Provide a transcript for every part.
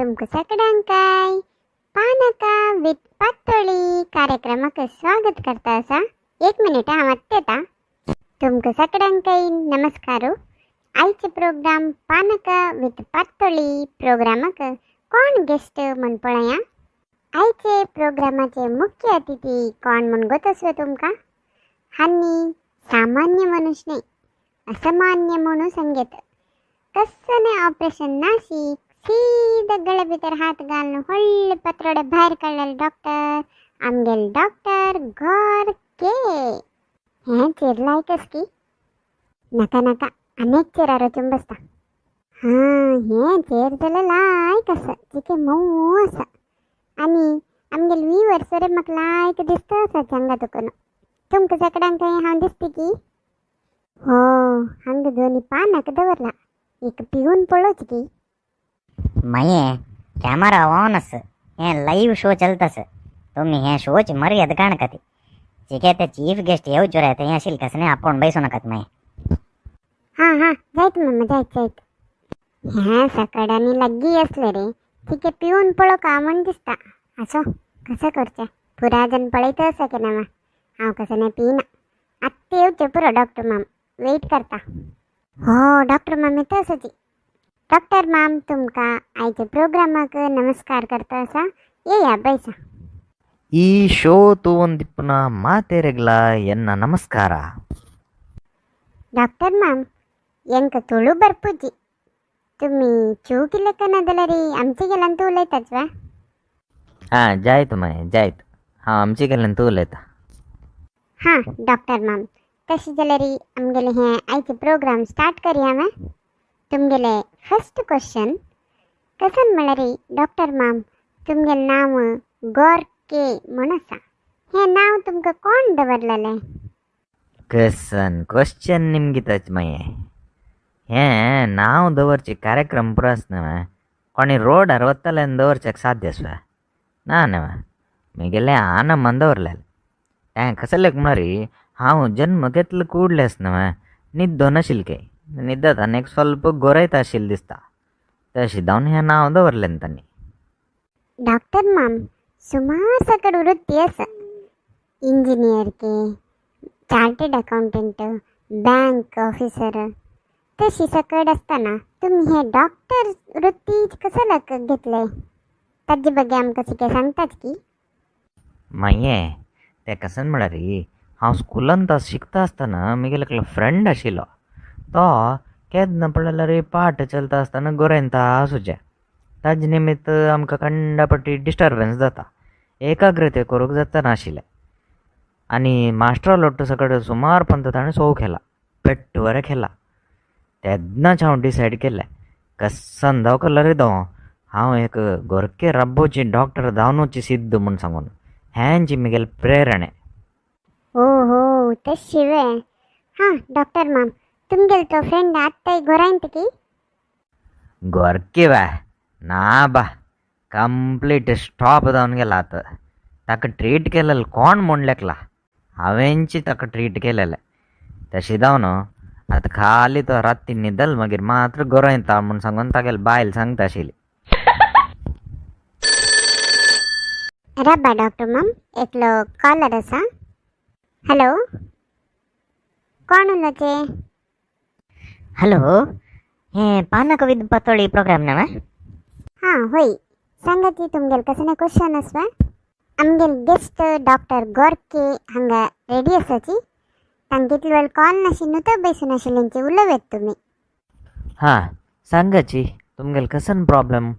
तुमकां सगळ्यांकाय पानका विथ पातोळी कार्यक्रमाक स्वागत करता आसा. एक मिनिट, हांव आत्तां येता. तुमकां सगळ्यांकाय नमस्कार. आयचे प्रोग्राम पानका विथ पातोळी प्रोग्रामाक कोण गेस्ट म्हूण पळया. आयचे प्रोग्रामाचे मुख्य अतिथी कोण म्हूण गोत आसवे तुमकां? हांनी सामान्य मनुष्य न्हय, असामान्य म्हणून सांगेत. कसने ऑपरेशन नाशी सीधा गळे भितर हात घालून व्हडले पत्रोडे भायर काडलेले डॉक्टर आमगेले डॉक्टर गोरके. हें चेर लायकस की नाका नाका, अनेक चेरार वचून बसता. हां, हें चेर जाल्यार लायक आसा, चिके मोव आसा आनी आमगेले व्यूवर्स रे म्हाका लायक दिसता आसा हांगा तुकून. तुमकां सगळ्यांक हांव दिसता की हो हांगा दोनी पानाक दवरला, एक पिवन पळोवच की. मये कॅमेरा ऑन आस, हें लाईव्ह शो चलतास. तुम्ही हें शोची मर्याद काणकाती चिके ते चीफ गेस्ट येवचो रे, ते आशिल्ले कसने आपोवन बैसू नाकात मागीर. हां हां, जायत मामा, जायत जायत. ह्या सकाळांनी लागीं असले रे तिके पिवन पळोवका म्हण दिसता. आसो, कसं करचें, पुरा जण पळयत आसा की ना. हांव कसं नाही पिना. आत्तां येवचें पुरो डॉक्टर माम, वेट करता. हो, डॉक्टर माम येता आसाची. डॉक्टर माम, तुमकां आयच्या प्रोग्रामाक नमस्कार करता आसा. येया बैसा. ಈ ಶೋ ತೂವೊಂದಿಪ್ಪುನ ಮಾತೆರೆಗ್ಲ ಎನ್ನ ನಮಸ್ಕಾರ. डॉक्टर माम, यांका तुळू बरपुजी, तुम्ही चू किल्ले जाल्यार आमचे गेल्यान तूं उलयताच वा? हां, जायत मागीर जायत, हांव आमचे गेल्यान तूं उलयता. हां डॉक्टर माम, तशें जाल्यार आमगेलें हें आयचें प्रोग्राम स्टार्ट करया वा? तुमगेलें फर्स्ट क्वेश्चन कसन म्हळ्यार डॉक्टर माम, तुमगेलें नांव गोरके म्हूण आसा, हें नांव तुमकां कोण दवरलेलें? कसन क्वेश्चन निमगिताच मागीर. हें नांव दवरचे कार्यक्रम पुरो न्हय, कोणी रोडार वतल्यान दवरच्याक साध्य आसा ना न्हय. म्हगेलें आनमान दवरलेलें. तें कसलें म्हळ्यार हांव जन्म घेतलो कुडलेस न्हय, न्हिदो नाशिल्लें काय, न्हिदताना एक स्वल्प गोरयता आशिल्लें दिसता, तशें जावन हें नांव दवरलें तांणी. डॉक्टर माम, सुमार सकड वृत्ती आसा, engineer K, chartered accountant, bank officer, तशी सकड आसतना तुमी हे डॉक्टर वृत्ती कसल्याक घेतले? ताजे ಬಗ್ಗೆ आमकां कितें सांगतात की? मागीर तें कशें म्हळ्यार हांव स्कुलांत शिकता आसतना म्हगेलो एकलो फ्रेंड आशिल्लो, तो केन्ना पळयल्यार पाट चलता आसतना गोरयता आसूचें. ताजे निमित्त आमकां कंडापट्टी डिस्टर्बन्स जाता, एकाग्रते करूंक जाता नाशिल्लें. आनी मास्टरा लोट्टू सकट सुमार पंत ताणें सोव केला, पेट्ट बरें केला. तेन्नाच हांव डिसायड केलें, कसन जावं कलर दो हांव एक गोरके रब्बोची डॉक्टर जावनूच सिद्ध म्हूण सांगून. हेंची म्हगेले प्रेरणें. ओ हो, तशी वे. हां डॉक्टर माम, तुमगेलो तो फ्रेंड आत्ताय गोरायंत की? गोरके वा ना बा, कंप्लीट स्टॉप जावन गेला आतां. ताका ट्रीट केलेलें कोण म्हूण लेखला, हांवेंच ताका ट्रीट केलेलें. तशें जावन आतां खाली तो राती न्हिदल मागीर मात्र गोरयता म्हूण सांगून तागेली बायल सांगता आशिल्ली. राबा डॉक्टर माम, एकलो कॉलर आसा. हॅलो, कोण उलयचे? हॅलो, हें पानाक विथ पातोळी प्रोग्राम न्हय? हां होय, सांगा की तुमगेलें कसलें क्वेश्चन आसा? आमगेले गेस्ट डॉक्टर गोरके हांगा रेडी आसाची, तांकां इतलो वेळ कॉल नाशिल्लो तर बैसून आशिल्ल्यांचे उलोवं येता तुमी. हां सांगाची, तुमगेलो कसन प्रॉब्लम?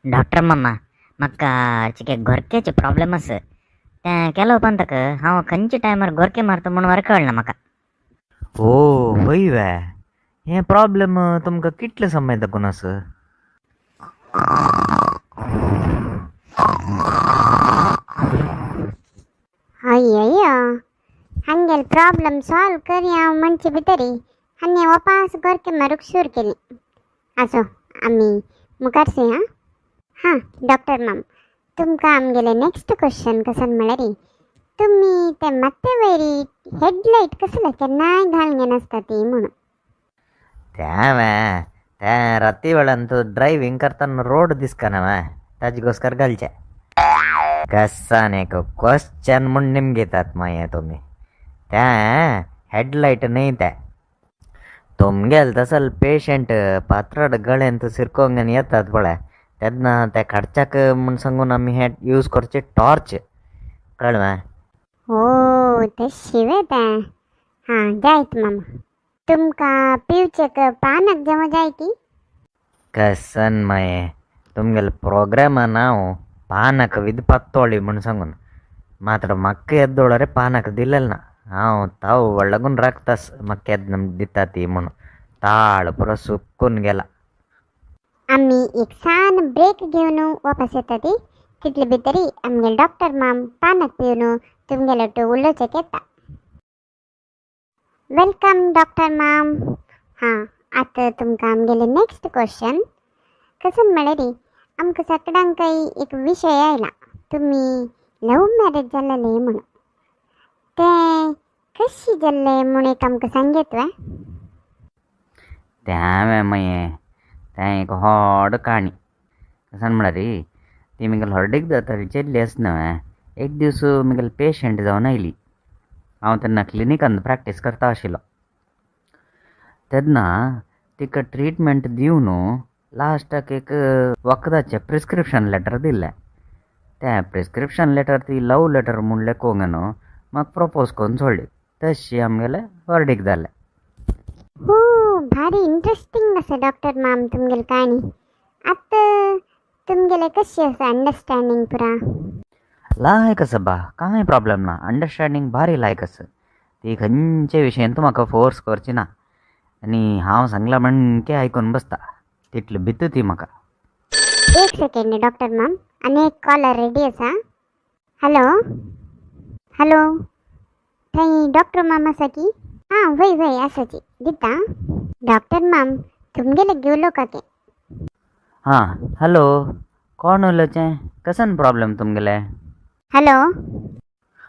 डॉक्टर मामा, म्हाका चिके गोरकेचे प्रॉब्लेम आसा. तें केलो पंतक हांव खंयच्या टायमार गोरके मारता म्हूण बरें कळना म्हाका. ओ हय वे, हें प्रॉब्लम तुमकां कितले समय दाखून आसा? अय्यो, हांगेले प्रॉब्लम सॉल्व करया म्हणचे भितरी हांणी वापास गोरके मारूंक सुरू केली. आसो, आमी मुखार सुया. हां डॉक्टर माम, तुमकां आमगेलें नेक्स्ट क्वेश्चन कसन म्हळ्यार तुमी ते माथ्या वयरी हेडलायट कसले केन्नाय घालून घेनासता ती म्हणून. तें वे तें राती वेळान तूं ड्रायव्हींग करतना रोड दिसकना मा ताजे गोस्कर घालचें. कसान एक क्वेश्चन म्हूण निमगितात मागीर तुमी. तें हेडलायट न्हय तें. तुमगेले तसल पेशंट पात्राड गळ्यांत सिरकोंक आनी येतात पळय तेन्ना ते काडच्याक म्हूण सांगून आमी हें यूज करचें टॉर्च, कळ्ळें मा? हो तशी वे तें. हां जायत मामा. तुमकां पिवचेक पानाक जेवण जाय की? कसन मागीर तुमगेले प्रोग्रामान हांव पानाक विद पत्तोळी म्हूण सांगून मात्र म्हाका येद्दोळ रे पानाक दिलेलें ना. हांव ताव व्हडलागून राखतास म्हाका केन्ना दिता ती म्हणून. ताळ पुरो सुकून गेला. आमी एक सान ब्रेक घेवन वापस येता ती. तितले भितरी आमगेले डॉक्टर माम पानाक पिवन तुमगेले ಒಟ್ಟು उलोवचेक येता. Welcome doctor माम. हां आतां तुमकां आमगेले नेक्स्ट क्वेश्चन कसन म्हळ्यार आमकां सगळ्यांकय एक विशय आयला, तुमी लव मॅरेज जाल्लें म्हणून. तें कशी जाल्लें म्हूण एक आमकां सांगयत वे? तें हांवें मागीर तें एक व्हड काणी. कसन म्हळ्यार ती म्हगेली हळदीक जाताली चेडली आसा न्हय, एक दीस म्हगेली पेशंट जावन आयली. हांव तेन्ना क्लिनिकान प्रॅक्टीस करता आशिल्लो. तेन्ना तिका ट्रिटमेंट दिवन लास्टाक एक वखदाचें प्रिस्क्रिप्शन लेटर दिलें. तें प्रिस्क्रिप्शन लेटर ती लव लेटर म्हूण लेखूंक न्हू म्हाका प्रपोज करून सोडली. तशी आमगेलें व्हरडीक जालें. हो भारी इंट्रस्टिंग आसा डॉक्टर माम तुमगेली काणी. आतां तुमगेलें कशी आसा अंडरस्टँडींग पुरा? लायक आसा बा, कांय प्रॉब्लम ना. अंडरस्टँडींग भारी लायक आसा. ती खंयचे विशयन म्हाका फोर्स करची ना आनी हांव सांगलां म्हणके आयकून बसता. तितली भिता ती म्हाका. एक सेकंड डॉक्टर माम, आनी एक कॉलर रेडी आसा. हॅलो हॅलो, थंय डॉक्टर माम आसा की? हां वय वय आसाची दिता. डॉक्टर माम तुमगेले घेवलो काके. हां हॅलो, कोण उलोवचें? कसन प्रॉब्लम तुमगेले? हॅलो.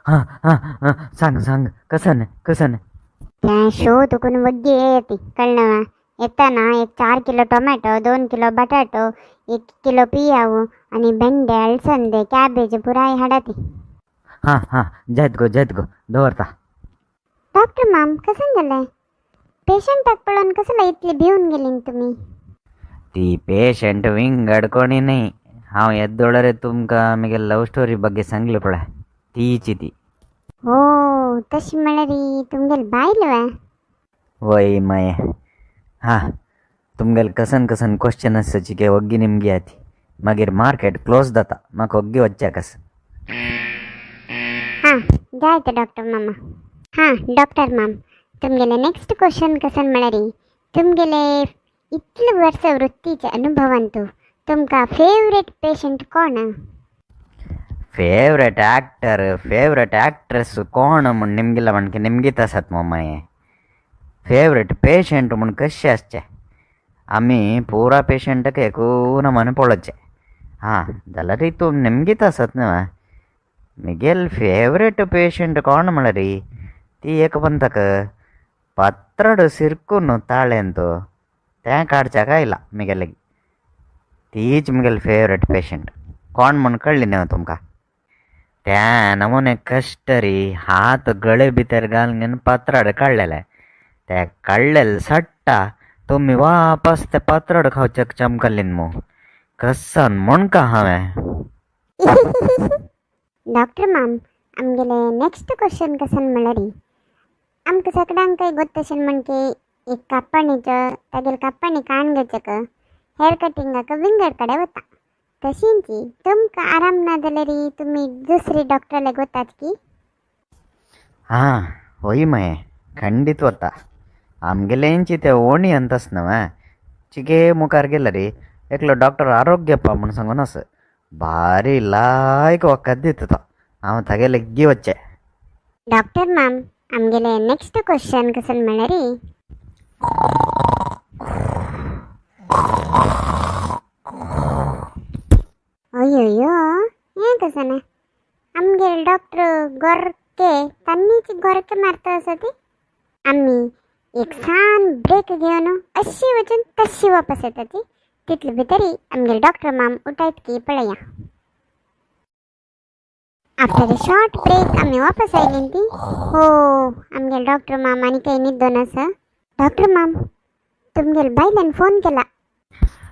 हां हां हां सांग सांग, कसन कसन? तें शो तुकून वग्गी येती कळ्ळें मा? येताना एक 4 किलो टोमॅटो, 2 किलो बटाटो, 1 किलो पियाव आनी भेंडे, अळसंदे, कॅबेज पुराय हाडाती. हां हां जायत गो जायत गो, दवरता. डॉक्टर माम कशें जालें? पेशंटाक पळोवन कसले इतली भिवन गेली तुमी? ती पेशंट विंगड कोणी न्हय. हांव येद्दोळ रे तुमकां म्हगेले लव स्टोरी ಬಗ್ಗೆ सांगली पळय तीच ती. हो तशी म्हळ्यार तुमगेली बायल वे? वय माये. हां तुमगेले कसन कसन क्वेश्चन आसा चिके वग्गी निमगी आती. मागीर मार्केट क्लोज जाता, म्हाका वग्गी वच्चें आसा. हां जायत डॉक्टर मामा. हां डॉक्टर माम तुमगेले नेक्स्ट क्वेश्चन कसन म्हळ्यार तुमगेले इतले वर्स वृत्तीच्या अनुभवांतु तुमकां फेवरेट पेशंट कोण? फेवरेट ॲक्टर फेवरेट ॲक्ट्रेस कोण म्हूण निमगिला म्हणके निमगीत आसात मो माये. फेवरेट पेशंट म्हूण कशें आसचें? आमी पुरा पेशंटाक एकूण नमन पळोवचें. हां जाल्यार तूं निमगीत आसत न्हय. म्हगेल फेवरेट पेशंट कोण म्हळ्यार ती एक पंथक पत्रड सिरकून ताळेंत तें काडच्याक आयलां म्हगेले. तीच म्हगेली फेवरेट पेशंट. कोण म्हूण कळ्ळी न्हय तुमकां? त्या नमुने कश्ट रे हात गळे भितर घालून पत्राड काडलेले. ते काडलेले सट्टा तुमी वापस ते पत्राड खावच्याक चमकलीन मू. कसन म्हणका हांवें. डॉक्टर माम आमगेले नेक्स्ट क्वेश्चन कसन म्हळ्यार आमकां सगळ्यांकय गोत्तशें म्हणके एक कापणीचो तागेले कापणी काण घेवचेक हेअर कटिंगाक विंगड कडेन वता. तशींची तुमकां आराम ना जाल्यार तुमी दुसरी डॉक्टराक वतात की? हां वय माये, खंडीत वता. आमगेलेंची ते ओणी अंतास न्हय चिके मुखार गेल्यार एकलो डॉक्टर आरोग्यप्पा म्हूण सांगून आसा. भारी लायक वखद दिता तो. हांव तागेले लागीं वच्चें. डॉक्टर माम आमगेले नेक्स्ट क्वेश्चन कसन म्हळ्यार अय्यो हें कसन आमगेले डॉक्टर गोरके तन्नीच गोरके मारता आसा ती. आमी एक सान ब्रेक घेवन अशी वचून तशी वापस येता ती. तितले भितरी आमगेले डॉक्टर माम उठायत की पळया. आफ्टर अ शॉर्ट ब्रेक आमी वापस आयली ती. हो आमगेले डॉक्टर माम आनी काही न्हिदोन आसा. डॉक्टर माम तुमगेले बायल्यान फोन केला.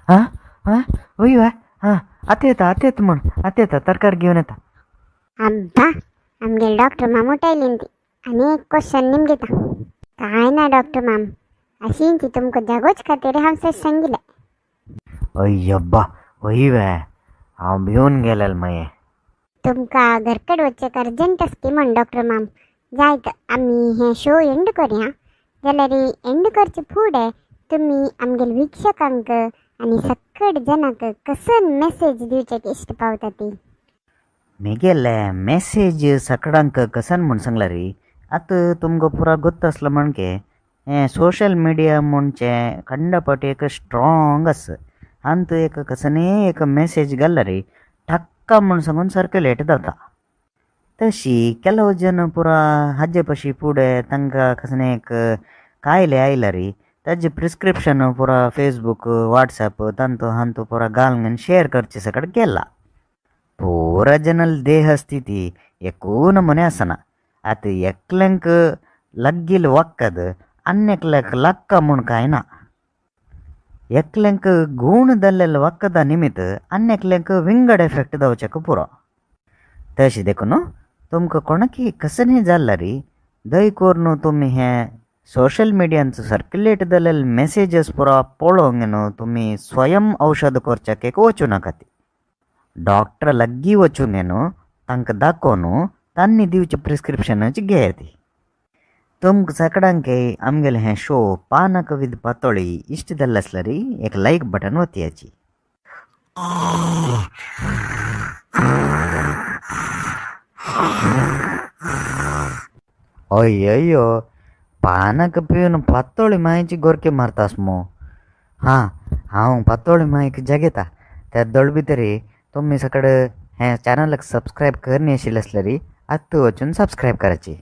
हां हां वय वा हां आतां येता आतां येता म्हण आतां येता तरकारी घेवन येता. अब्बा आमगेले डॉक्टर माम उठायली ती. आनी एक क्वेश्चन निमगिता. काय ना डॉक्टर माम अशींची तुमकां जागोच खातीर हांव सर सांगिलें. अय्यब्बा वय वे हांव भिवन गेलेल मागीर. तुमकां घरकड वचचें अर्जंट आसती म्हण डॉक्टर माम. जायत आमी हें शो एंड करया जाल्यार एंड करचे फुडें तुमी आमगेले वीक्षकांक आनी सकड जनांक कसन मेसेज दिवचें इश्ट पावता ती. मेगेले मेसेज सकडांक कसन म्हूण सांगला री आतां तुमकां पुरा गोत्त आसलो म्हणके हें सोशल मिडिया म्हणचें खंडपट एक स्ट्रोंग आसा. आनी तूं एक कसनय एक मेसेज घाल री ठक्का म्हूण सांगून सर्क्युलेट जाता. तशी ಕೆಲವು जन पुरा हाजे पशी फुडें तांकां कसलें एक कायले आयला री ताजे प्रिस्क्रिप्शन पुरा फेसबूक वॉट्सॅप तांतू हांतू पुरा घालून शेयर करचे सकट गेला. पुरा जनल देह स्थिती एकू नमुने आसना. आतां एकल्यांक लग्गील वखद आनी एकल्याक लक्का म्हूण कांय ना. एकल्यांक गूण जाल्लेले वखदा निमित्त आनी एकल्यांक विंगड एफेक्ट जावच्याक पुरो. तशें देखून तुमकां कोणाकी कसलें जाल्यार दय करून तुमी हें सोशल मिडियान सर्क्युलेट जाल्ले मेसेजीस पुरा पळोवंक न्हू तुमी स्वयं औषध करच्याक एक वचूं नाकात. डॉक्टर लागीं वचून न्हू तांकां दाखोवन तांणी दिवचें प्रिस्क्रिप्शनाची घेयात. तुमकां सगळ्यांक आमगेलें हें शो पानाक विथ पातोळी इश्ट जाल्लें आसल्यार एक लायक बटन वतयाची. अय्यो पानाक पिवन पातोळी मायची गोरके मारतास मो. हां हांव पातोळी मायक जगेता त्या दोळ भितरी तुमी सगळे हें चॅनलाक सबस्क्रायब करनी आशिल्लें आसल्यार आत्तां वचून सबस्क्रायब करायची.